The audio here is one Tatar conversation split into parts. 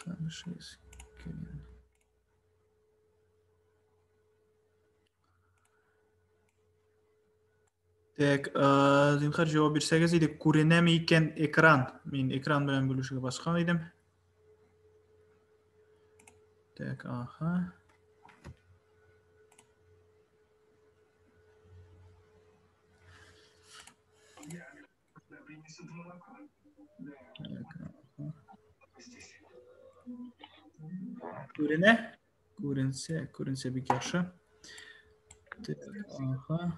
Һәм share screen. Так, зинһар җавап бирсәгез иде, күренәме икән экран? Мин экран белән бүлешергә баскан идем. Так, аха. Күренә? Күренсә, күренсә бик яхшы. Так, аха.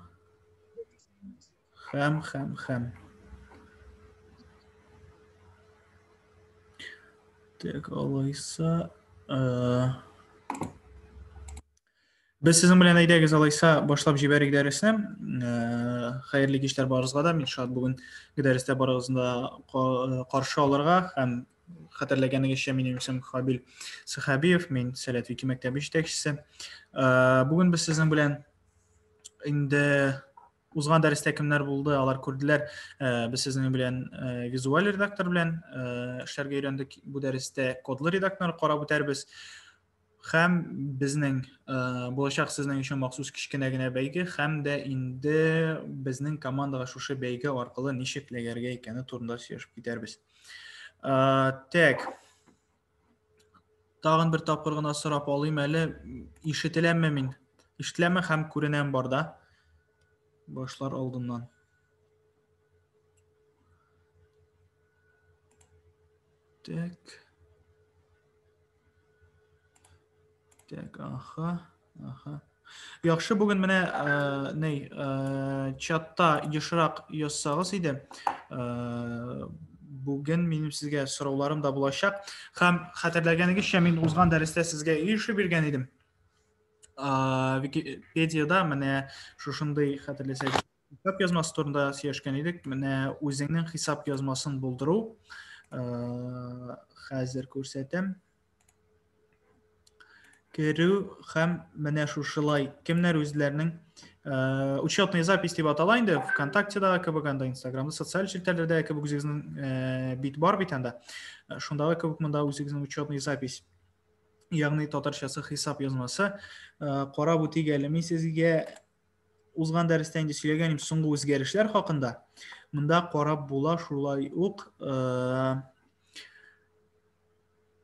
Хәм, хәм, хәм. Так, алайса, без сезнең белән әйдәгез алайса башлап җибәрик дәресне. Хәерле кичләр барыгызга да. Мин шат бүгенге дәрестә барыгызны да каршы алырга һәм хәтерләгәнегезчә минем исемем Хабил Сахабиев, мин Сәләт Вики мәктәбе җитәкчесе. Бүген без сезнең белән инде узган дәрестә кемнәр булды, алар күрделәр. Без сезнең белән визуаль редактор белән эшләргә өйрәндек. Бу дәрестә кодлы редакторны карап үтәрбез. Һәм безнең булачак сезнең өчен махсус кечкенә генә бәйге һәм дә инде безнең командага шушы бәйге аркылы ничек эләгәргә икәне турында сөйләшеп китәрбез. Так. Тагын бер тапкыр гына сорап алыйм әле, ишетеләмме мин? Ишетеләме һәм күренәм барда? Башлар алдыннан. Так. Так, аха, аха. Яхшы, бүген менә ни, чатта ешрак язсагыз иде. Бүген минем сезгә сорауларым да булачак. Һәм хәтерләгәнегезчә, мин узган дәрестә сезгә өй эше биргән идем. Википедиядә менә шушындый хәтерләсәгез, хисап язмасы турында сөйләшкән идек. Менә үзеңнең хисап язмасын булдыру. Хәзер күрсәтәм. Керү һәм менә шушылай кемнәр үзләренең учетный запись дип атала инде ВКонтактедагы кебек, анда Инстаграмда, социаль челтәрләрдәге кебек үзегезнең бит бар бит анда. Шундагы кебек монда үзегезнең учетный запись, ягъни татарчасы хисап язмасы. Карап үтик әле. Мин сезгә узган дәрестә инде сөйләгән идем соңгы үзгәрешләр хакында. Монда карап була шулай ук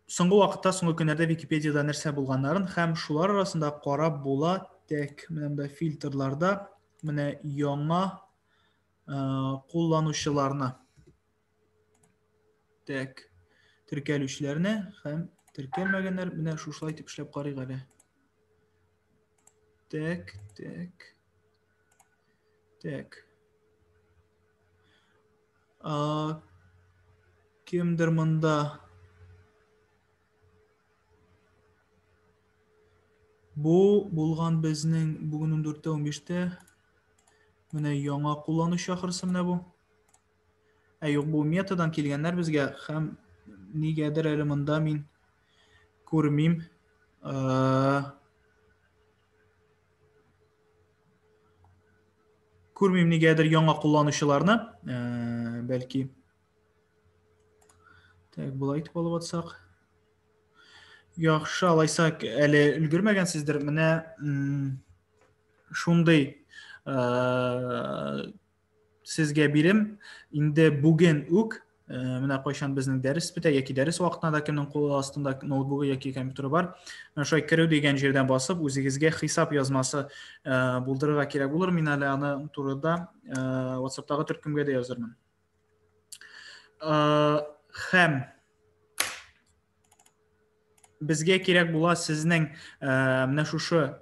соңгы вакытта, соңгы көннәрдә Википедиядә нәрсә булганнарын һәм шулар арасында карап була. Тек, менә монда фильтрларда менә яңа кулланучыларны. Тек, теркәлүчеләрне һәм теркәлмәгәннәр менә шушылай итеп эшләп карыйк әле. Так, так. Так. Кемдер монда Бу булган безнең бүген 14-тә 15-тә менә яңа кулланучы ахрысы менә бу. Ә юк, бу метадан килгәннәр безгә һәм нигәдер әле монда мин күрмим. Күрмим нигәдер яңа кулланучыларны, бәлки. Так, болай итеп алып атсак. Яхшы, алайса әле өлгермәгәнсездер. Менә шундый сезгә бирем. Инде бүген үк, менә кайчан безнең дәрес бетә яки дәрес вакытында да кемнең кулы астында ноутбугы яки компьютеры бар, менә шулай керү дигән җирдән басып, үзегезгә хисап язмасы булдырырга кирәк булыр. Мин әле аны турыда WhatsApp-тагы төркемгә дә язырмын. Һәм безгә кирәк була сезнең менә шушы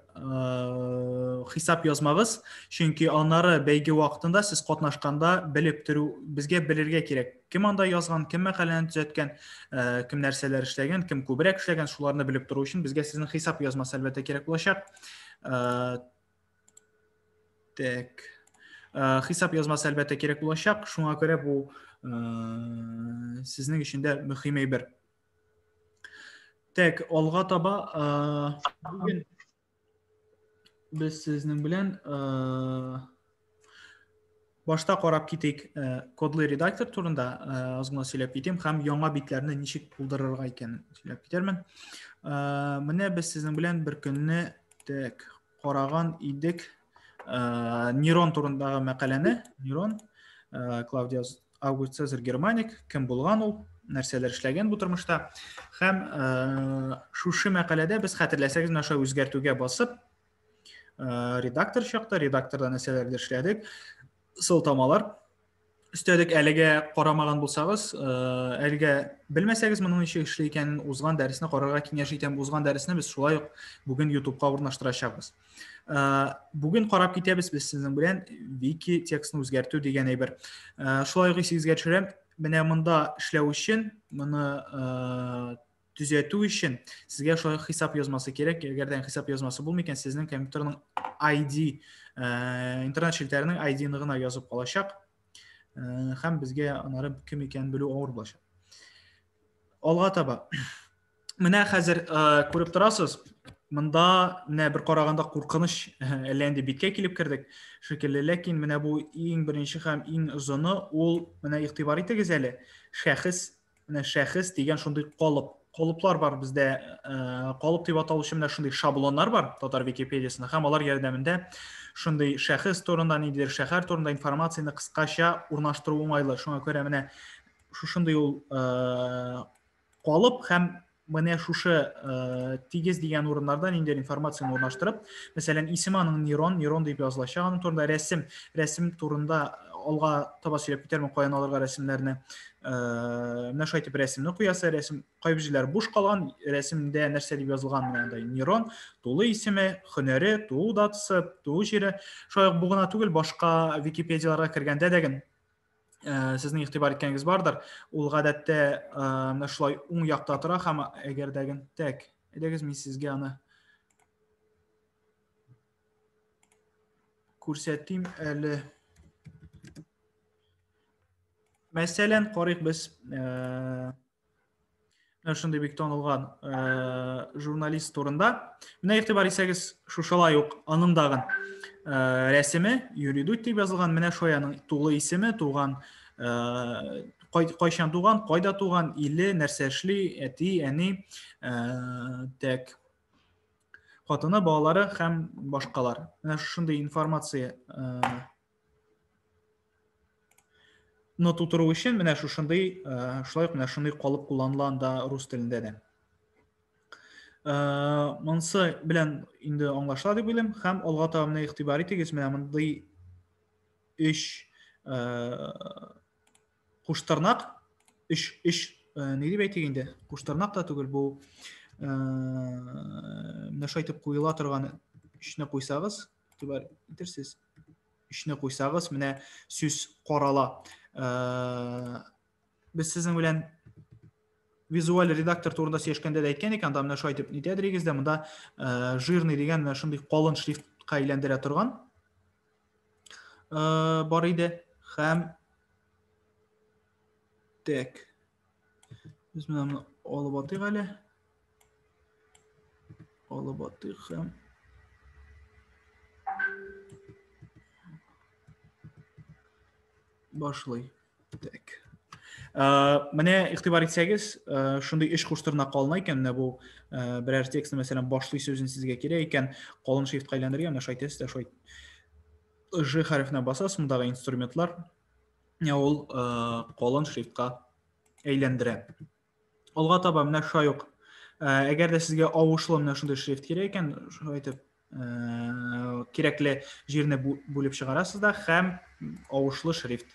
хисап язмагыз, чөнки аннары бәйге вакытында сез катнашканда белеп тору, безгә белергә кирәк, кем анда язган, кем мәкаләне төзәткән, кем нәрсәләр эшләгән, кем күбрәк эшләгән, шуларны белеп тору өчен безгә сезнең хисап язмасы әлбәттә кирәк булачак. Так. Хисап язмасы әлбәттә кирәк булачак, шуңа күрә бу сезнең өчен дә мөһим әйбер. Так, алга таба бүген без сезнең белән Башта карап китик кодлы редактор турында аз гына сөйләп китим һәм яңа битләрне ничек булдырырга икәнен сөйләп китермен. Менә без сезнең белән бер көнне так караган идек Нерон турындагы мәкаләне. Нерон, Клавдий Август Цезарь Германик, кем булган ул, нәрсәләр эшләгән бу тормышта. Һәм шушы мәкаләдә без, хәтерләсәгез, менә шулай үзгәртүгә басып, редактор чакта, редакторда нәрсәләрдер эшләдек, сылтамалар өстәдек. Әлегә карамаган булсагыз, әлегә белмәсәгез моның ничек эшли икәнен, узган дәресне карарга киңәш итәм. Узган дәресне без шулай ук бүген YouTube'ка урнаштырачакбыз. Бүген карап китәбез без сезнең белән вики текстны үзгәртү дигән әйбер. Шулай ук исегезгә төшерәм, менә монда эшләү өчен, моны төзәтү өчен сезгә шулай хисап язмасы кирәк. Әгәр дә хисап язмасы булмый икән, сезнең компьютерның ID, интернет челтәренең ID-ны гына язып калачак. Һәм безгә анары кем икәнен белү авыр булачак. Алга таба. Менә хәзер күреп торасыз, монда менә бер караганда куркыныч әллә инде биткә килеп кердек шикелле, ләкин менә бу иң беренче һәм иң озыны ул, менә игътибар итегез әле, шәхес. Менә шәхес дигән шундый калып, калыплар бар бездә, калып дип аталучы менә шундый шаблоннар бар татар Википедиясендә, һәм алар ярдәмендә шундый шәхес турында, ниндидер шәһәр турында информацияне кыскача урнаштыру уңайлы. Шуңа күрә менә шушындый ул калып, һәм менә шушы тигез дигән урыннарда ниндидер информацияне урнаштырып, мәсәлән, исеме аның Нерон, Нерон дип язылачак аның турында, рәсем, рәсем турында алга таба сөйләп китәрмен, каян алырга рәсемнәрне. Менә шулай итеп рәсемне куясы, рәсем кайбер җирләр буш калган, рәсемдә нәрсә дип язылган, менә анда Нерон, тулы исеме, һөнәре, туу датасы, туу җире. Шулай ук бу гына түгел, башка Википедияләргә кергәндә дә сезнең игътибар иткәнегез бардыр, ул гадәттә менә шулай уң якта тора, һәм әгәр дә так, әйдәгез, мин сезгә аны күрсәтим әле. Мәсәлән, карыйк без менә шундый бик танылган журналист турында. Менә игътибар итсәгез, шушылай ук аның дагын рәсеме Юрий Дудь дип язылган, менә шулай аның тулы исеме, туган, кайчан туган, кайда туган, иле, нәрсә эшли, әти, әни, так, хатыны, балалары һәм башкалар. Менә шушындый информация но тутыру өчен менә шушындый, шулай ук менә шундый калып кулланыла анда рус телендә дә. Монысы белән инде аңлашыла дип уйлыйм, һәм алга таба менә игътибар итегез, менә мондый өч куштырнак, өч, ни дип әйтик инде, куштырнак та түгел, бу менә шулай итеп куела торган өчне куйсагыз, игътибар итерсез, өчне куйсагыз, менә сүз карала. Без сезнең белән визуаль редактор турында сөйләшкәндә дә әйткән икән, анда менә шулай итеп нитәдер игез дә, монда жирный дигән менә шундый калын шрифтка әйләндерә торган бар иде. Һәм так, без менә моны алып атыйк әле. Алып атыйк һәм башлый. Так. Менә игътибар итсәгез, шундый өч куштырнак калына икән, менә бу берәр текстны, мәсәлән, башлый сүзен сезгә кирәк икән, калын шрифтка әйләндерергә, менә шулай итәсез дә, шулай Ж хәрефенә басасыз, мондагы инструментлар, ул калын шрифтка әйләндерә. Алга таба менә шулай ук, әгәр дә сезгә авышлы менә шундый шрифт кирәк икән, шулай итеп кирәкле җирне бүлеп чыгарасыз да һәм авышлы шрифт.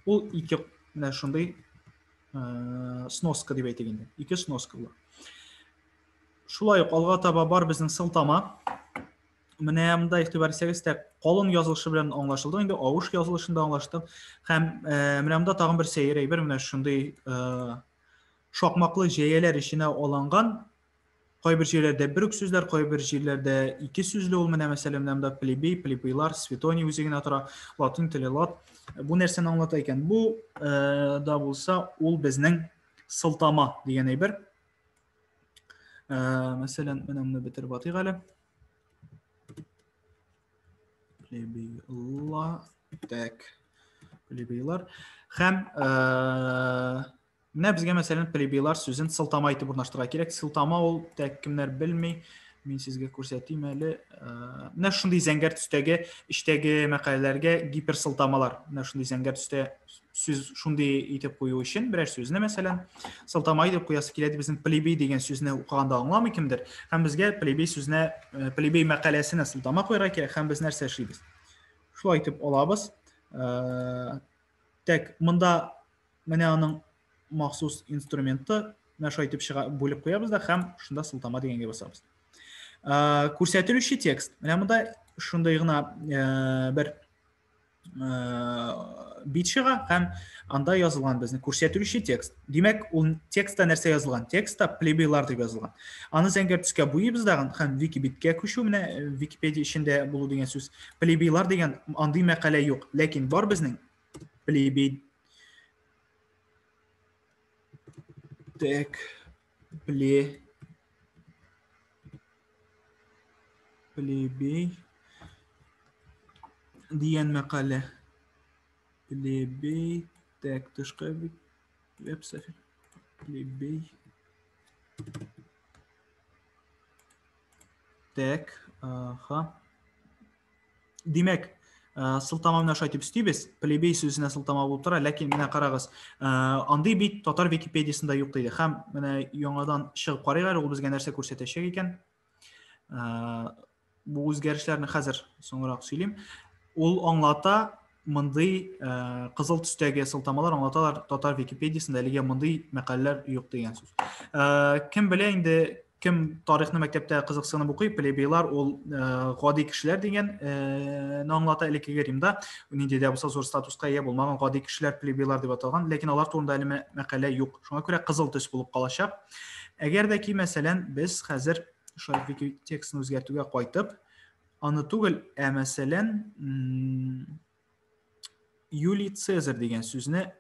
Ул ике менә шундый сноска дип әйтик инде. Ике сноска була. Шулай ук алга таба бар безнең сылтама. Менә монда игътибар итсәгез тә, калын язылышы белән аңлашылды инде, авыш язылышында аңлашты. Һәм менә монда тагын бер сәер әйбер, менә шундый шакмаклы җәяләр эченә алынган. Кайбер җирләрдә бер үк сүзләр, кайбер җирләрдә ике сүзле ул. Менә мәсәлән, менә монда плебей, плебейлар, Светоний үзе генә тора, латин теле лат. Бу нәрсәне аңлата икән? Бу да булса ул безнең сылтама дигән әйбер. Мәсәлән, менә моны бетереп атыйк әле. Плебейла, так. Плебейлар. Һәм менә безгә, мәсәлән, плебейлар сүзен сылтама итеп урнаштырырга кирәк. Сылтама ул, тәк кемнәр белми, мин сезгә күрсәтим әле. Менә шундый зәңгәр төстәге эчтәге мәкаләләргә гиперсылтамалар. Менә шундый зәңгәр төстә сүз шундый итеп кую өчен берәр сүзне, мәсәлән, сылтама итеп куясы килә, безнең плебей дигән сүзне укыганда аңламый кемдер. Һәм безгә плебей сүзенә, плебей мәкаләсенә сылтама куярга кирәк, һәм без нәрсә эшлибез? Шулай итеп алабыз. Так, монда менә аның махсус инструменты, менә шулай итеп чыга, бүлеп куябыз да һәм шунда сылтама дигәнгә басабыз. Күрсәтелүче текст. Менә монда шундый гына бер бит чыга һәм анда язылган безнең күрсәтелүче текст. Димәк, ул текстта нәрсә язылган? Текстта плебейлар дип язылган. Аны зәңгәр төскә буйыбыз дагын һәм вики-биткә күчү, менә Википедия эчендә булу дигән сүз. Плебейлар дигән андый мәкалә юк, ләкин бар безнең плебей. Так, плебей дигән мәкалә. Плебей, так, тышкы веб сәхифә. Плебей. Так, аха. Димәк, сылтама менә шулай дип өстибез. Плебей сүзенә сылтама булып тора, ләкин менә карагыз, андый бит татар Википедиясендә юк диде. Һәм менә яңадан чыгып карыйк әле, ул безгә нәрсә күрсәтәчәк икән. Бу үзгәрешләрне хәзер соңрак сөйлим. Ул аңлата, мондый кызыл төстәге сылтамалар аңлаталар, татар Википедиясендә әлегә мондый мәкаләләр юк дигән сүз. Кем белә инде, кем тарихны мәктәптә кызыксынып укый, плебейлар ул гади кешеләр дигән аңлата. Элеккеге Римда нинди дә булса зур статуска ия булмаган гади кешеләр плебейлар дип аталган, ләкин алар турында әле мәкалә юк. Шуңа күрә кызыл төс булып калачак. Әгәр дә ки, мәсәлән, без хәзер шулай вики текстын үзгәртүгә кайтып, аны түгел, ә мәсәлән, Юлий Цезарь дигән сүзне,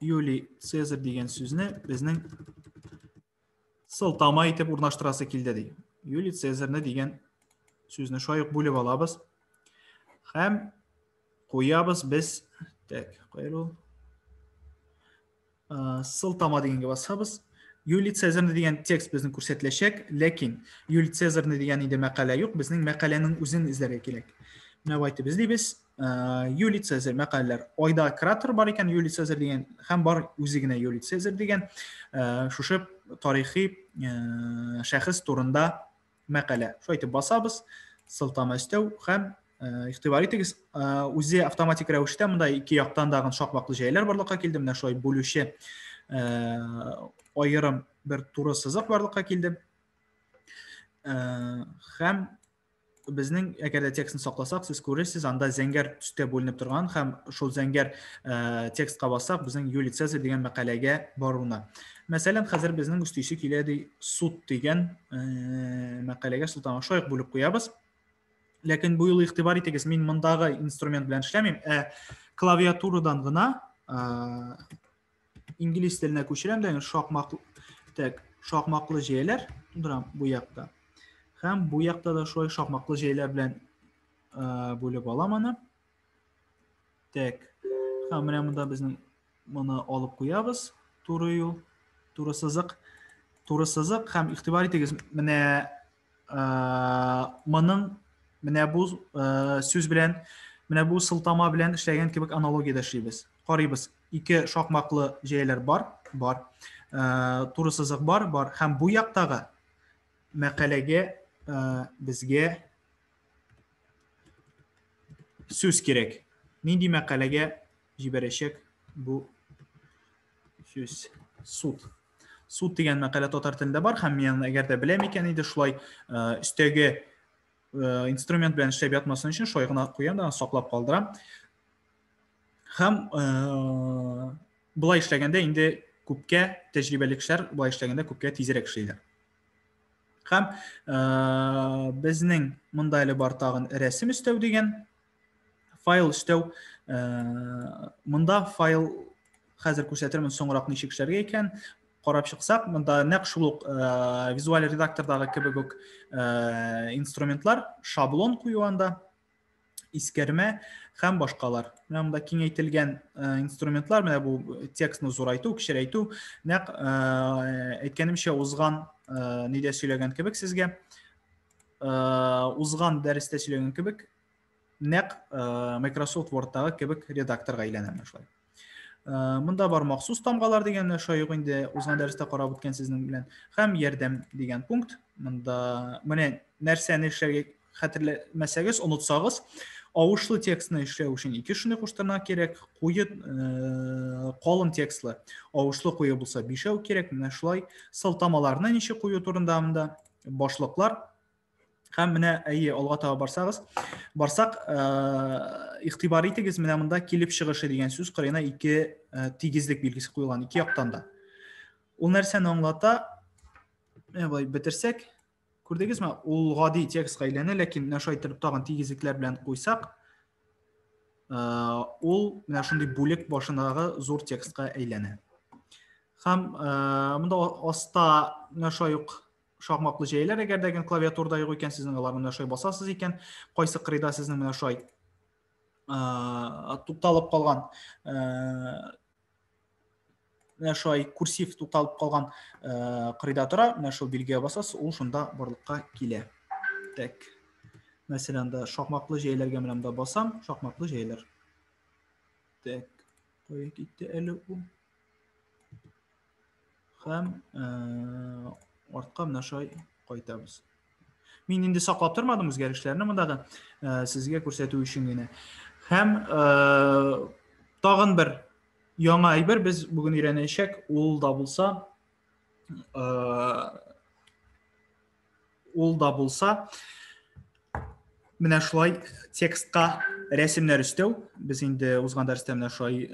Юлий Цезарь дигән сүзне безнең сылтама итеп урнаштырасы килде ди. Юлий Цезарьны дигән сүзне шулай ук бүлеп алабыз. Һәм куябыз без, так, кайда ул? Сылтама дигәнгә басабыз. Юлий Цезарьны дигән текст безнең күрсәтеләчәк, ләкин Юлий Цезарьны дигән инде мәкалә юк, безнең мәкаләнең үзен эзләргә кирәк. Менә бу әйтеп эзлибез. Юлий Цезарь мәкаләләр. Айда кратер бар икән Юлий Цезарь дигән, һәм бар үзе генә Юлий Цезарь дигән шушы тарихи шәхес турында мәкалә. Шулай итеп басабыз, сылтама өстәү һәм игътибар итегез, үзе автоматик рәвештә монда ике яктан дагы шакмаклы җәяләр барлыкка килде. Менә шулай бүлүче аерым бер туры сызык барлыкка килде. Һәм безнең, әгәр дә текстны сакласак, сез күрерсез, анда зәңгәр төстә бүленеп торган һәм шул зәңгәр текстка бассак, безнең Юлий Цезарь дигән мәкаләгә баруына. Мәсәлән, хәзер безнең өстисе килә ди суд дигән мәкаләгә сылтама шулай ук бүлеп куябыз. Ләкин бу юлы игътибар итегез, мин мондагы инструмент белән эшләмим, ә клавиатурадан гына инглиз теленә күчерәм дә, шакмаклы, так, шакмаклы җәяләр тудырам бу якта. Һәм бу якта да шулай шакмаклы җәяләр белән бүлеп алам аны. Так. Һәм менә монда безнең моны алып куябыз. Туры юл, туры сызык, туры сызык һәм игътибар итегез, менә моның менә бу сүз белән, менә бу сылтама белән эшләгән кебек аналогиядә эшлибез. Карыйбыз. Ике шакмаклы җәяләр бар, бар. Туры сызык бар, бар. Һәм бу яктагы мәкаләгә безгә сүз кирәк. Нинди мәкаләгә җибәрәчәк бу сүз? Суд. Суд дигән мәкалә татар телендә бар һәм мин аны әгәр дә беләм икән инде шулай өстәге инструмент белән эшләп ятмасын өчен шулай гына куям да саклап калдырам. Һәм болай эшләгәндә инде күпкә тәҗрибәле кешеләр болай эшләгәндә күпкә тизрәк эшлиләр. Һәм безнең монда әле бар тагын рәсем өстәү дигән файл өстәү. Монда файл хәзер күрсәтермен соңрак ничек эшләргә икән. Карап чыксак, монда нәкъ шул ук визуаль редактордагы кебек үк инструментлар, шаблон кую анда. Искәрмә һәм башкалар. Менә монда киңәйтелгән инструментлар, менә бу текстны зурайту, кечерәйтү, нәкъ әйткәнемчә узган нидә сөйләгән кебек сезгә, узган дәрестә сөйләгән кебек, нәкъ Microsoft Word-тагы кебек редакторга әйләнә менә шулай. Монда бар махсус тамгалар дигән шулай ук инде узган дәрестә карап үткән сезнең белән һәм ярдәм дигән пункт. Монда менә нәрсәне эшләргә хәтерләмәсәгез, онытсагыз, авышлы текстны эшләү өчен ике шундый куштырна кирәк, куе калын текстлы авышлы куе булса бишәү кирәк. Менә шулай сылтамаларны ничек кую турында монда башлыклар. Һәм менә әйе, алга таба барсагыз, барсак, игътибар итегез, менә монда килеп чыгышы дигән сүз кырыена ике тигезлек билгесе куелган, ике яктан да. Ул нәрсәне аңлата? Менә болай бетерсәк, күрдегезме? Ул гади текстка әйләнә, ләкин менә шулай итеп тагын тигезлекләр белән куйсак, ул менә шундый бүлек башындагы зур текстка әйләнә. Һәм монда аста менә шулай ук шакмаклы җәяләр, әгәр дә клавиатурада юк икән, сезнең аларны менә шулай басасыз икән, кайсы кырыйда сезнең менә шулай тукталып калган, менә шулай курсив тукталып калган кырыйда тора, менә шул билгегә басасыз, ул шунда барлыкка килә. Так. Мәсәлән, да шакмаклы җәяләргә менә монда басам, шакмаклы җәяләр. Так, кая китте әле ул? Һәм артка менә шулай кайтабыз. Мин инде саклап тормадым үзгәрешләрне мондагы, сезгә күрсәтү өчен генә. Һәм тагын бер яңа әйбер без бүген өйрәнәчәк, ул да булса, ул да булса менә шулай текстка рәсемнәр өстәү. Без инде узган дәрестә менә шулай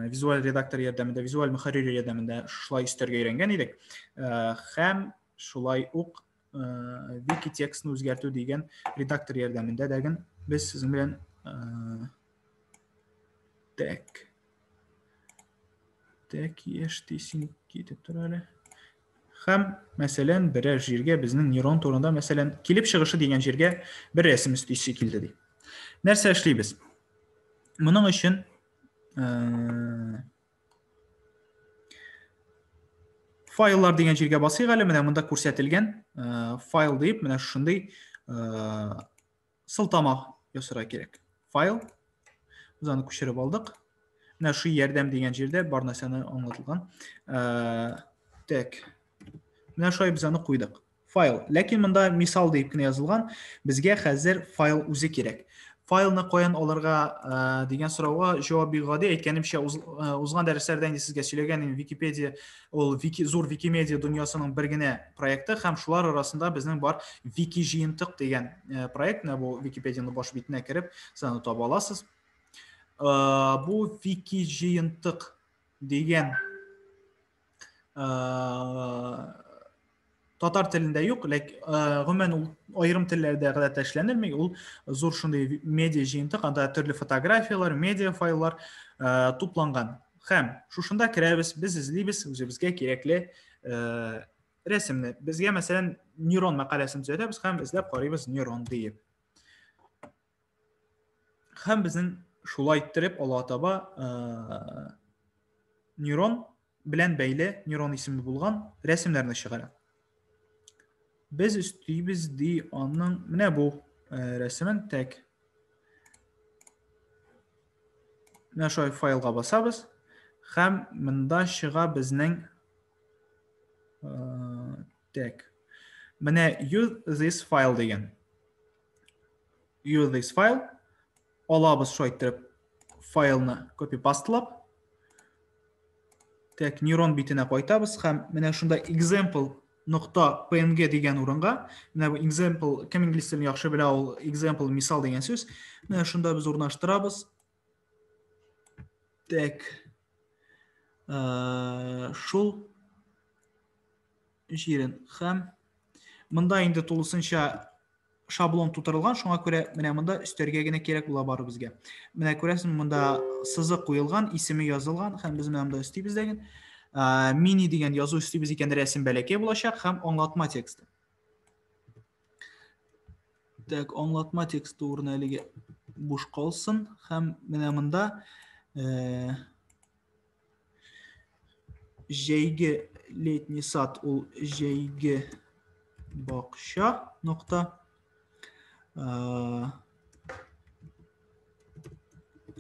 визуаль редактор ярдәмендә, визуаль мөхәррир ярдәмендә шулай өстәргә өйрәнгән идек. Һәм шулай ук вики текстны үзгәртү дигән редактор ярдәмендә дәген без сезнең белән так так яшь син китеп тор әле. Һәм, мәсәлән, берәр җиргә безнең нейрон турында, мәсәлән, килеп чыгышы дигән җиргә бер рәсем өстисе килде ди. Нәрсә эшлибез? Моның өчен файллар дигән җиргә басыйк әле, менә монда күрсәтелгән файл дип, менә шушындый сылтама ясарга кирәк. Файл. Без аны күчереп алдык. Менә шу ярдәм дигән җирдә бар нәрсәне аңлатылган. Так. Менә шулай без аны куйдык. Файл. Ләкин монда мисал дип кенә язылган. Безгә хәзер файл үзе кирәк. Файлны каян алырга дигән сорауга җавап бик гади. Әйткәнемчә, узган дәресләрдә инде сезгә сөйләгән идем, Википедия ул вики, зур Викимедиа дөньясының бер генә проекты һәм шулар арасында безнең бар Вики җыентык дигән проект. Менә бу Википедияның баш битенә кереп, сез аны таба аласыз. Бу Вики җыентык дигән татар телендә юк, ләкин гомумән ул аерым телләрдә гадәттә эшләнелми. Ул зур шундый медиа җыентык, анда төрле фотографияләр, медиа файллар тупланган. Һәм шушында керәбез, без эзлибез үзебезгә кирәкле рәсемне. Безгә, мәсәлән, нейрон мәкаләсен төзәтәбез һәм эзләп карыйбыз нейрон диеп. Һәм безнең шулай иттереп алга таба нейрон белән бәйле нейрон исеме булган рәсемнәрне чыгара. Без өстибез ди аның менә бу рәсемен тәк. Менә шулай файлга басабыз һәм монда чыга безнең тәк. Менә use this file дигән. Use this file алабыз шулай иттереп файлны копипастлап. Так, нейрон битенә кайтабыз һәм менә шунда example нокта png дигән урынга, менә бу example, кем инглиз телен яхшы белә, ул example мисал дигән сүз. Менә шунда без урнаштырабыз. Так. Шул җирен һәм монда инде тулысынча шаблон тутырылган, шуңа күрә менә монда өстәргә генә кирәк була бары безгә. Менә күрәсең, монда сызык куелган, исеме язылган һәм без менә монда өстибез дәген. Мини дигән язу өстибез икән, рәсем бәләкәй булачак һәм аңлатма тексты. Так, аңлатма тексты урыны әлегә. Буш калсын һәм менә монда җәйге летний сад ул җәйге бакча нокта.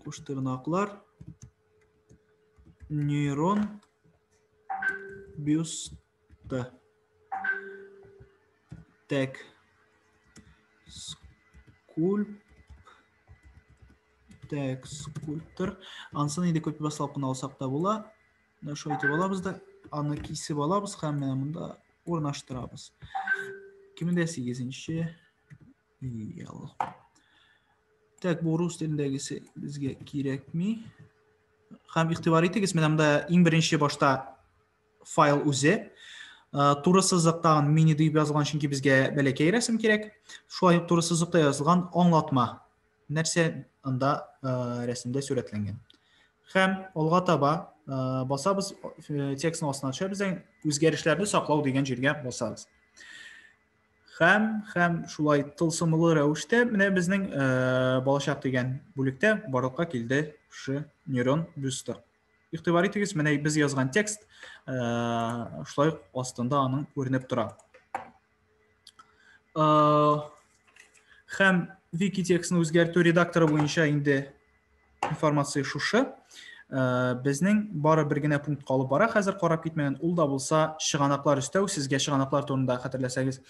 Куштырнаклар нейрон бюсты. Так. Скульп. Так, скульптор. Ансын инде копи баслап кына алсак та була. Менә шулай итеп алабыз да, аны кисеп алабыз һәм менә монда урнаштырабыз. 2008 ел. Так, бу рус телендәгесе безгә кирәкми. Һәм игътибар итегез, менә монда иң беренче башта файл үзе. Туры сызыктагы мини дип язылган, чөнки безгә бәләкәй рәсем кирәк. Шулай ук туры сызыкта язылган аңлатма. Нәрсә анда рәсемдә сурәтләнгән. Һәм алга таба басабыз, текстның астына төшәбез дә үзгәрешләрне саклау дигән җиргә басабыз. Һәм шулай тылсымлы рәвештә менә безнең балачак дигән бүлектә барлыкка килде шушы нейрон бюсты. Игътибар итегез, менә без язган текст шулай ук астында аның күренеп тора. Һәм вики текстны үзгәртү редакторы буенча инде информация шушы. Безнең бары бер генә пункт калып бара хәзер карап китмәгән, ул да булса чыганаклар өстәү. Сезгә чыганаклар турында хәтерләсәгез,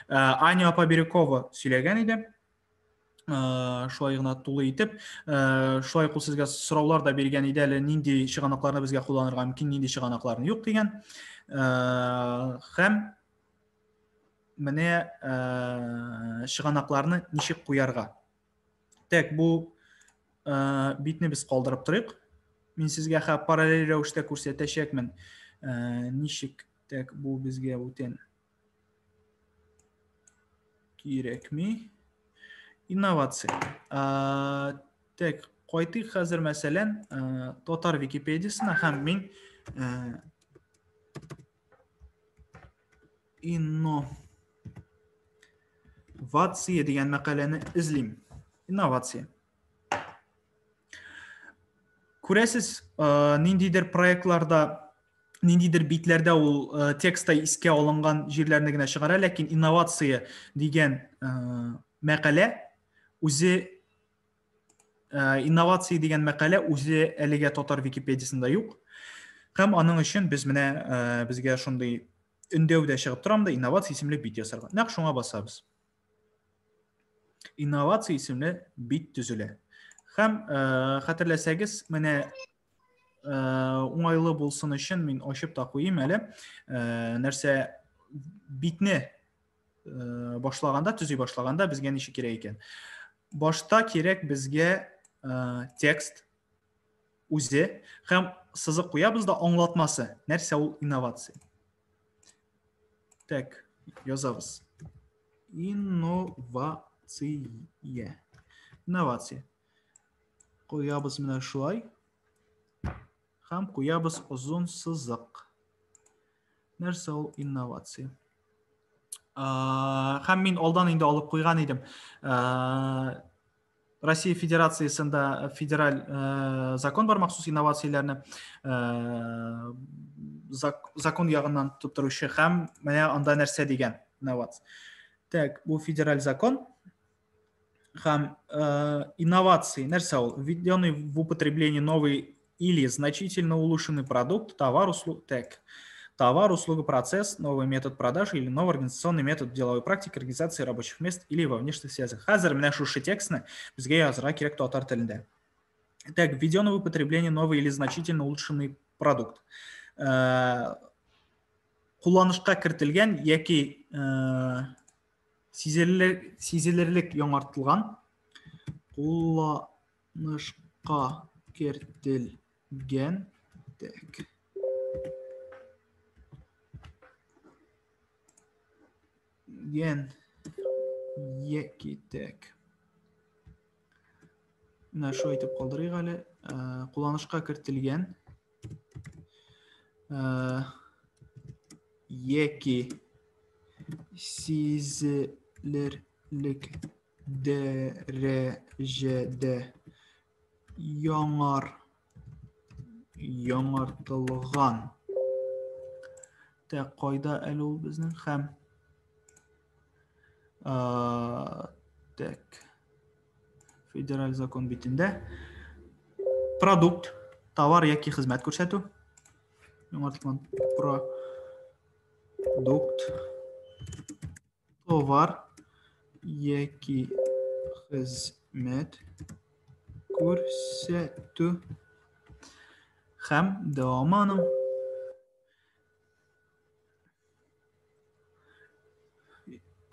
Аня апа Бирюкова сөйләгән иде. Шулай гына тулы итеп, шулай ук ул сезгә сораулар да биргән иде әле, нинди чыганакларны безгә кулланырга мөмкин, нинди чыганакларны юк дигән. Һәм менә чыганакларны ничек куярга. Так, бу битне без калдырып торыйк. Мин сезгә параллель рәвештә күрсәтәчәкмен. Ничек, так, бу безгә бүтән кирәкми. Инновация. Так, кайтыйк хәзер, мәсәлән, татар Википедиясенә һәм мин инновация дигән мәкаләне эзлим. Инновация. Күрәсез, ниндидер проектларда, ниндидер битләрдә ул текстта искә алынган җирләрне генә чыгара, ләкин инновация дигән мәкалә үзе, инновация дигән мәкалә үзе әлегә татар Википедиясендә юк. Һәм аның өчен без менә безгә шундый өндәү дә чыгып тора монда, инновация исемле бит ясарга. Нәкъ шуңа басабыз. Инновация исемле бит төзелә. Һәм хәтерләсәгез, менә уңайлы булсын өчен мин ачып та куйыйм әле. Нәрсә битне башлаганда, төзи башлаганда безгә ничек кирәк икән? Башта кирәк безгә текст үзе һәм сызык куябыз да аңлатмасы. Нәрсә ул инновация? Так, язабыз. Инновация. Инновация. Куябыз менә шулай. Һәм куябыз озын сызык. Нәрсә ул инновация? Һәм мин алдан инде алып куйган идем. Россия Федерациясендә федераль закон бар махсус инновацияләрне закон ягыннан тотып торучы һәм менә анда нәрсә дигән инновация. Так, бу федераль закон һәм инновации нәрсә ул? Введенный в употребление новый или значительно улучшенный продукт, товар, услуг, так, товар, услуга, процесс, новый метод продажи или новый организационный метод деловой практики, организации рабочих мест или во внешних связях. Хәзер менә шушы текстны безгә язырга кирәк татар телендә. Так, введенный в употребление новый или значительно улучшенный продукт. Кулланышка кертелгән яки сизелерлек яңартылган, кулланышка кертелгән, так, ген яки, так, менә шулай итеп калдырыйк әле, кулланышка кертелгән яки сизелерлек дәрәҗәдә дәрәҗәдә яңартылган. Тә кайда әле ул безнең һәм так федераль закон битендә продукт, товар яки хезмәт күрсәтү. Яңартылган продукт, товар яки хезмәт күрсәтү һәм дәвамы аның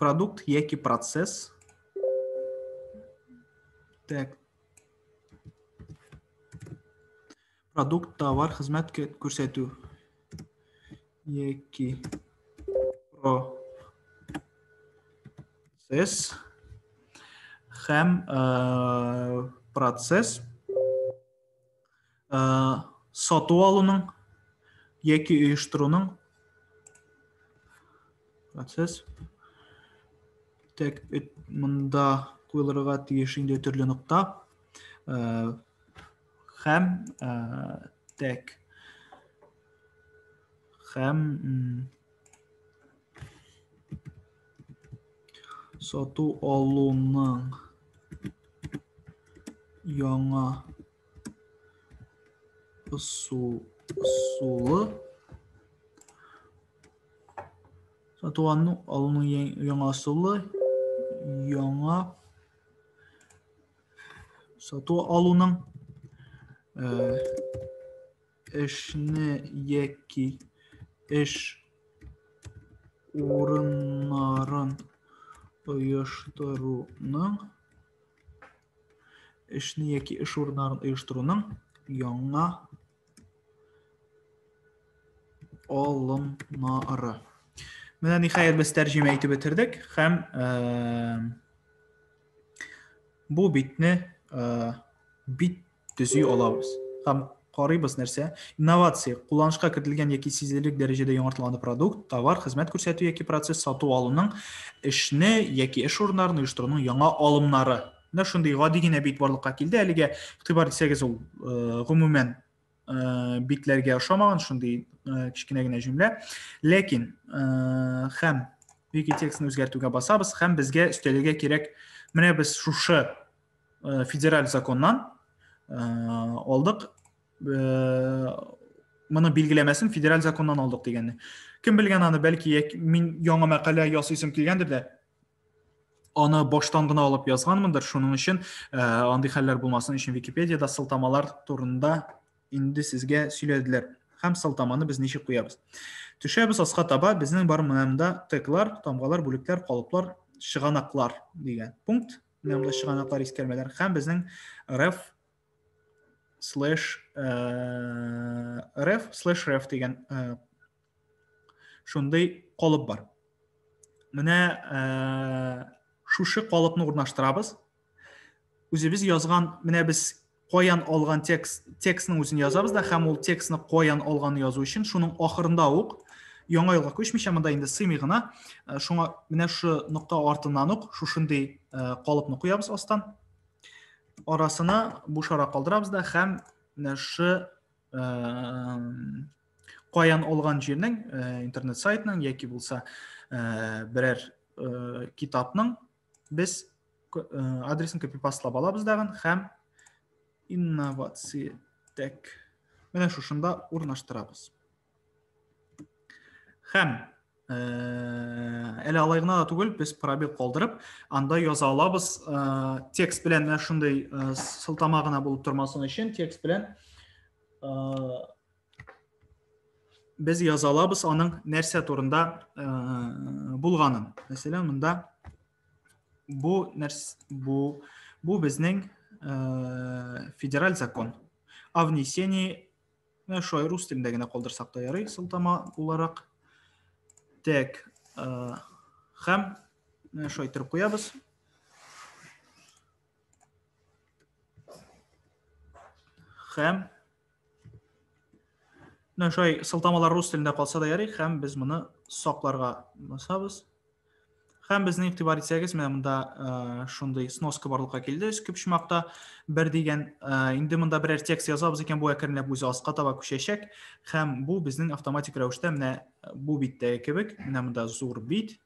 продукт яки процесс. Так. Продукт, товар, хезмәт күрсәтү яки процесс һәм процесс сату алуның яки оештыруның процесс. Так, монда куелырга тиеш инде төрле нокта. Һәм так һәм сату алуның яңа ысулы, сату алуның яңа ысулы, яңа сату алуның эшне яки эш урыннарын оештыруның, эшне яки эш урыннарын оештыруның яңа алымнары. Менә ниһаять без тәрҗемә итеп бетердек һәм бу битне бит төзи алабыз. Һәм карыйбыз нәрсә? Инновация, кулланышка кертелгән яки сизелерлек дәрәҗәдә яңартылган продукт, товар, хезмәт күрсәтү яки процесс, сату алуның, эшне яки эш урыннарын оештыруның яңа алымнары. Менә шундый гади генә бит барлыкка килде. Әлегә игътибар итсәгез, ул гомумән битләргә ошамаган шундый кечкенә генә җөмлә. Ләкин һәм вики текстны үзгәртүгә басабыз һәм безгә өстәлергә кирәк. Менә без шушы федераль законнан алдык. Моны билгеләмәсен федераль законнан алдык дигәнне. Кем белгән аны, бәлки мин яңа мәкалә ясыйсым килгәндер дә, аны баштан гына алып язганмындыр. Шуның өчен андый хәлләр булмасын өчен Википедиядә сылтамалар турында инде сезгә сөйләделәр. Һәм сылтаманы без ничек куябыз? Төшәбез аска таба, безнең бар менә монда теглар, тамгалар, бүлекләр, калыплар, чыганаклар дигән пункт. Менә монда чыганаклар, искәрмәләр һәм безнең ref ref slash ref дигән шундый калып бар. Менә шушы калыпны урнаштырабыз. Үзебез язган, менә без каян алган текст, текстның үзен язабыз да, һәм ул текстны каян алганны язу өчен шуның ахырында ук яңа юлга күчмичә, монда инде сыймый гына, шуңа менә шушы нокта артыннан ук шушындый калыпны куябыз астан. Арасына буш ара калдырабыз да һәм менә шушы каян алган җирнең, интернет сайтның яки булса берәр китапның без адресын копипастлап алабыз дагын һәм инновация тек менә шушында урнаштырабыз. Һәм әле алай гына да түгел, без пробел калдырып, анда яза алабыз, текст белән менә шундый сылтама гына булып тормасын өчен текст белән без яза алабыз аның нәрсә турында булганын. Мәсәлән, монда бу нәрс, бу, бу безнең федераль закон о внесении, менә шулай рус телендә генә калдырсак та ярый, сылтама буларак. Так, һәм менә шулай итеп куябыз. Һәм менә шулай сылтамалар рус телендә калса да ярый, һәм без моны сакларга басабыз. Һәм безнең игътибар итсәгез, менә монда шундый сноска барлыкка килде өске почмакта. Бер дигән, инде монда берәр текст язабыз икән, бу әкренләп үзе аска таба күчәчәк. Һәм бу безнең автоматик рәвештә менә бу биттәге кебек, менә монда зур бит.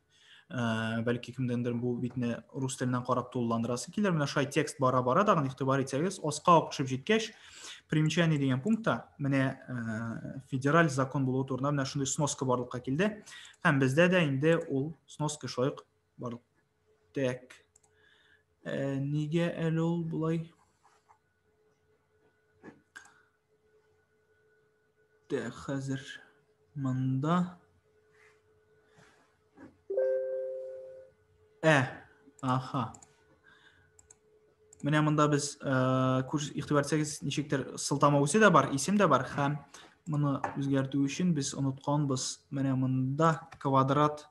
Бәлки кемдәндер бу битне рус теленнән карап тулыландырасы килер. Менә шулай текст бара-бара тагын игътибар итсәгез, аска ук төшеп җиткәч, примечание дигән пунктта менә федераль закон булуы турында менә шундый сноска барлыкка килде. Һәм бездә дә инде ул сноска шулай ук барлык. Так. Нигә әле ул болай? Так, хәзер монда. Аха. Менә монда без күз игътибар итсәгез, ничектер сылтама үзе дә бар, исем дә бар һәм моны үзгәртү өчен без онытканбыз. Менә монда квадрат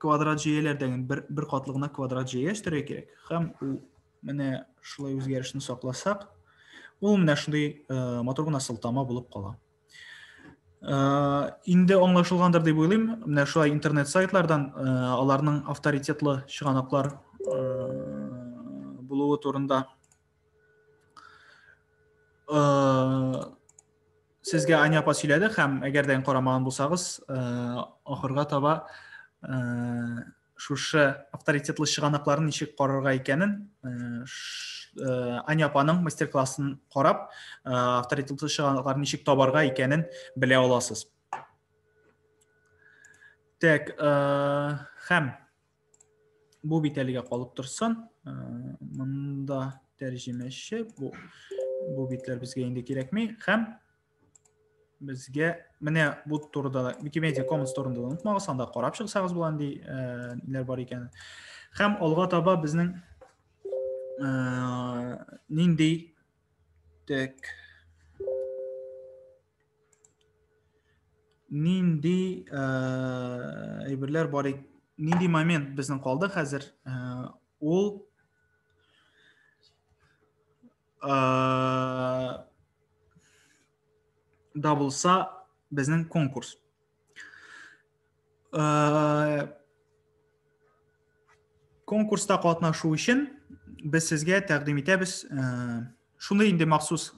квадрат җәяләр дигән бер катлы гына квадрат җәя өстәргә кирәк. Һәм ул менә шулай үзгәрешне сакласак, ул менә шундый матур гына сылтама булып кала. Инде аңлашылгандыр дип уйлыйм. Менә шулай интернет сайтлардан аларның авторитетлы чыганаклар булуы турында сезгә Аня апа сөйләде һәм әгәр дә карамаган булсагыз, ахырга таба шушы авторитетлы чыганакларны ничек карарга икәнен Аня апаның мастер-классын карап, авторитетлы чыганакларны ничек табарга икәнен белә аласыз. Так, һәм бу бит әлегә калып торсын. Монда тәрҗемәче, бу битләр безгә инде кирәкми. Һәм безгә менә бу турыда да, Wikimedia Commons турында да онытмагыз, анда карап чыксагыз була нинди ниләр бар икәнен. Һәм алга таба безнең нинди так нинди әйберләр бар, нинди момент безнең калды хәзер, ул да булса безнең конкурс. Конкурста катнашу өчен без сезгә тәкъдим итәбез шундый инде махсус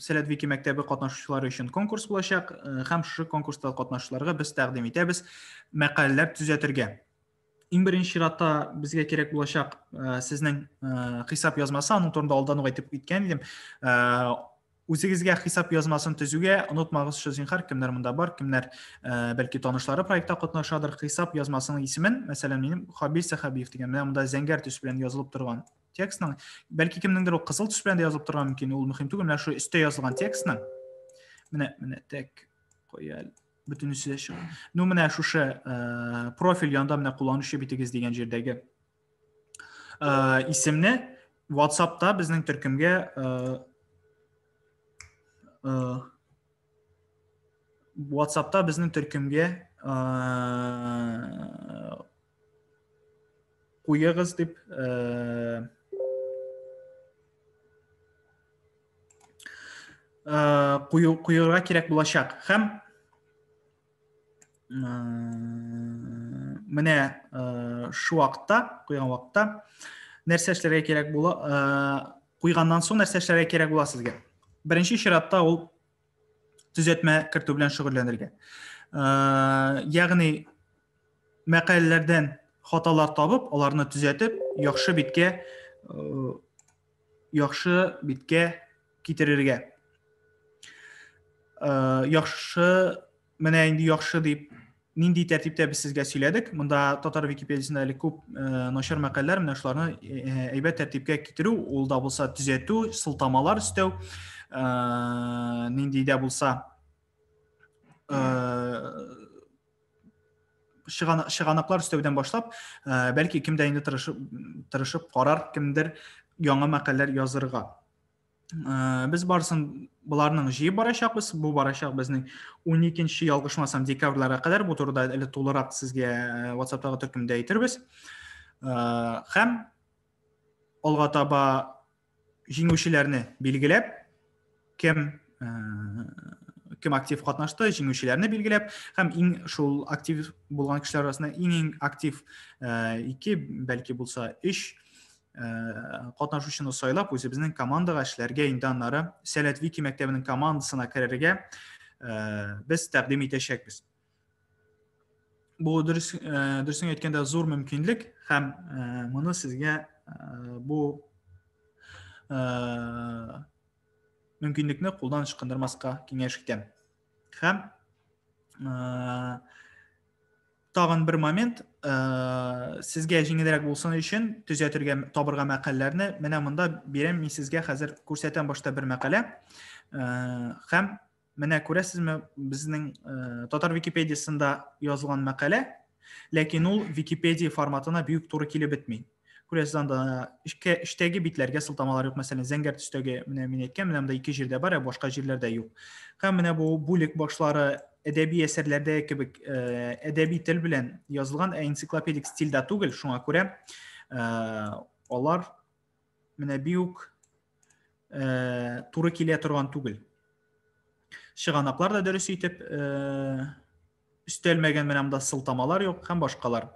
Сәләт Вики мәктәбе катнашучылары өчен конкурс булачак һәм шушы конкурста катнашучыларга без тәкъдим итәбез мәкаләләр төзәтергә. Иң беренче чиратта безгә кирәк булачак сезнең хисап язмасы, аның турында алдан ук әйтеп киткән идем. Үзегезгә хисап язмасын төзүгә онытмагыз, зинһар, кемнәр монда бар, кемнәр бәлки танышлары проектта катнашадыр, хисап язмасының исемен, мәсәлән, минем Хабил Сәхабиев дигән, менә монда зәңгәр төс белән язылып торган текстның, бәлки кемнеңдер ул кызыл төс белән дә язылып торган мөмкин, ул мөһим түгел, менә шу өстә язылган текстның, менә тек куя бөтенесе дә чыга. Ну, менә шушы профиль янында менә кулланучы битегез дигән җирдәге исемне WhatsApp-та безнең төркемгә WhatsApp-та безнең төркемгә куегыз дип куюга кирәк булачак. Һәм менә шу вакытта, куйган вакытта нәрсә эшләргә кирәк була, куйганнан соң нәрсә эшләргә кирәк була сезгә? Беренче чиратта ул төзәтмә кертү белән шөгыльләнергә. Ягъни мәкаләләрдән хаталар табып, аларны төзәтеп, яхшы биткә яхшы биткә китерергә. Яхшы, менә инде яхшы дип нинди тәртиптә без сезгә сөйләдек. Монда татар Википедиясендә әле күп начар мәкаләләр, менә шуларны әйбәт тәртипкә китерү, ул да булса төзәтү, сылтамалар өстәү, нинди дә булса чыганаклар өстәүдән башлап, бәлки кем дә инде тырышып карар, кемдер яңа мәкаләләр язырга. Без барысын боларның җыеп барачакбыз. Бу барачак безнең 12-нче, ялгышмасам, декабрьләргә кадәр. Бу турыда әле тулырак сезгә WhatsApp-тагы төркемдә әйтербез. Һәм алга таба җиңүчеләрне билгеләп, кем Кем актив катнашты, җиңүчеләрне билгеләп, һәм иң шул актив булган кешеләр арасында иң-иң актив ике, бәлки булса өч катнашучыны сайлап, үзебезнең командага эшләргә инде аннары Сәләт Вики мәктәбенең командасына керергә без тәкъдим итәчәкбез. Бу дөрес, дөресен әйткәндә зур мөмкинлек һәм моны сезгә бу мөмкинлекне кулдан ычкындырмаска киңәш итәм. Һәм тагын бер момент, сезгә җиңелрәк булсын өчен төзәтергә, табырга мәкаләләрне менә монда бирәм мин сезгә хәзер күрсәтәм башта бер мәкалә. Һәм менә күрәсезме, безнең татар Википедиясендә язылган мәкалә, ләкин ул Википедия форматына бик туры килеп бетми. Күрәсез, анда эшкә, эштәге битләргә сылтамалар юк, мәсәлән, зәңгәр төстәге, менә мин әйткән, менә монда ике җирдә бар, ә башка җирләрдә юк. Һәм менә бу бүлек башлары әдәби әсәрләрдә кебек әдәби тел белән язылган, ә энциклопедик стильдә түгел, шуңа күрә алар менә бик туры килә торган түгел. Чыганаклар да дөрес итеп өстәлмәгән, менә монда сылтамалар юк һәм башкалар.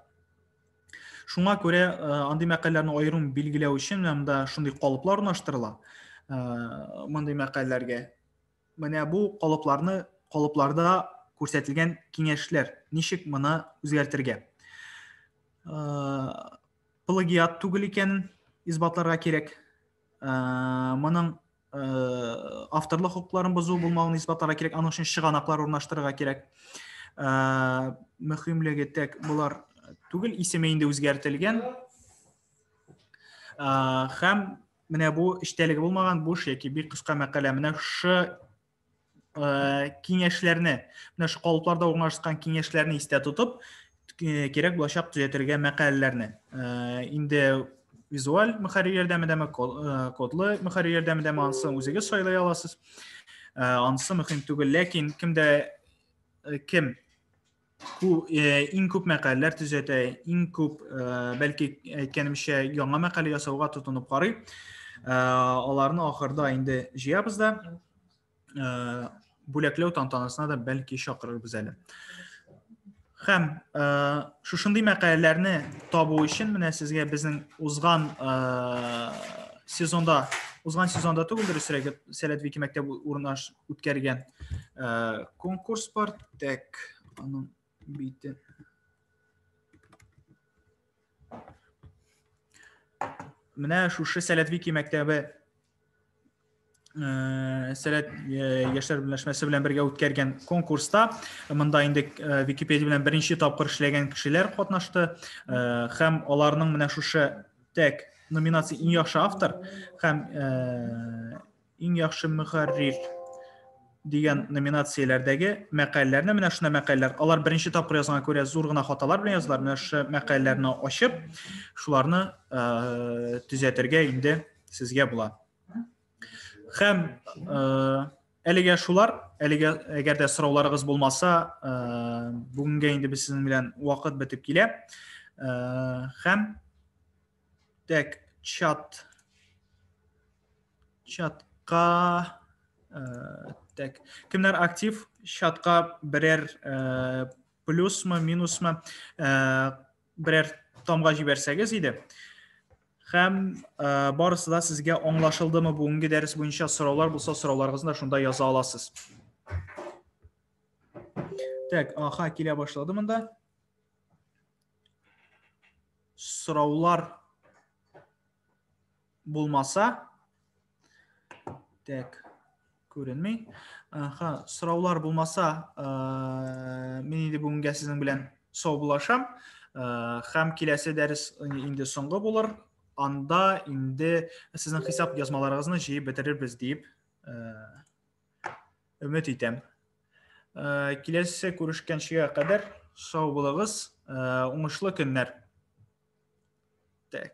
Шуңа күрә андый мәкаләләрне аерым билгеләү өчен менә монда шундый калыплар урнаштырыла. Мондый мәкаләләргә. Менә бу калыпларны, калыпларда күрсәтелгән киңәшләр, ничек моны үзгәртергә. Плагиат түгел икәнен исбатларга кирәк. Моның авторлык хокукларын бозу булмавын исбатларга кирәк, аның өчен чыганаклар урнаштырырга кирәк. Мөһимлеге тек болар түгел, исеме инде үзгәртелгән. Һәм менә бу эчтәлеге булмаган буш яки бик кыска мәкалә. Менә шы киңәшләрне, менә шу калыпларда урнашкан киңәшләрне истә тотып, кирәк булачак төзәтергә мәкаләләрне. Инде визуаль мөхәррир ярдәмендәме, кодлы мөхәррир ярдәмендәме, ансын үзегез сайлый аласыз. Анысы мөһим түгел, ләкин кемдә кем иң күп мәкаләләр төзәтә, иң күп, бәлки әйткәнемчә, яңа мәкалә ясауга тотынып карый. Аларны ахырда инде җыябыз да, бүләкләү тантанасына да бәлки чакырырбыз әле. Һәм шушындый мәкаләләрне табу өчен менә сезгә безнең узган сезонда, узган сезонда түгел, дөресрәге, Сәләт Вики мәктәбе урнаш үткәргән конкурс бар. Так, аның бите. Менә шушы Сәләт Вики мәктәбе Сәләт яшьләр берләшмәсе белән бергә үткәргән конкурста монда инде Википедия белән беренче тапкыр эшләгән кешеләр катнашты һәм аларның менә шушы тәк номинация иң яхшы автор һәм иң яхшы мөхәррир дигән номинацияләрдәге мәкаләләрне, менә шундый мәкаләләр, алар беренче тапкыр язганга күрә зур гына хаталар белән язылар, менә шушы мәкаләләрне ачып, шуларны төзәтергә инде сезгә була. Һәм әлегә шулар, әлегә әгәр дә сорауларыгыз булмаса, бүгенгә инде без сезнең белән вакыт бетеп килә. Һәм так чат чатка так кемнәр актив чатка берәр плюсмы, минусмы берәр тамга җибәрсәгез иде. Һәм барысы да сезгә аңлашылдымы бүгенге дәрес буенча сораулар булса, сорауларыгызны да шунда яза аласыз. Так, аха, килә башлады монда. Сораулар булмаса, так, күренми. Аха, сораулар булмаса, мин инде бүгенгә сезнең белән саубуллашам. Һәм киләсе дәрес инде соңгы булыр. Анда инде сезнең хисап язмаларыгызны җыеп бетерербез дип өмет итәм. Киләсе күрешкәнчегә кадәр сау булыгыз, уңышлы көннәр. Так.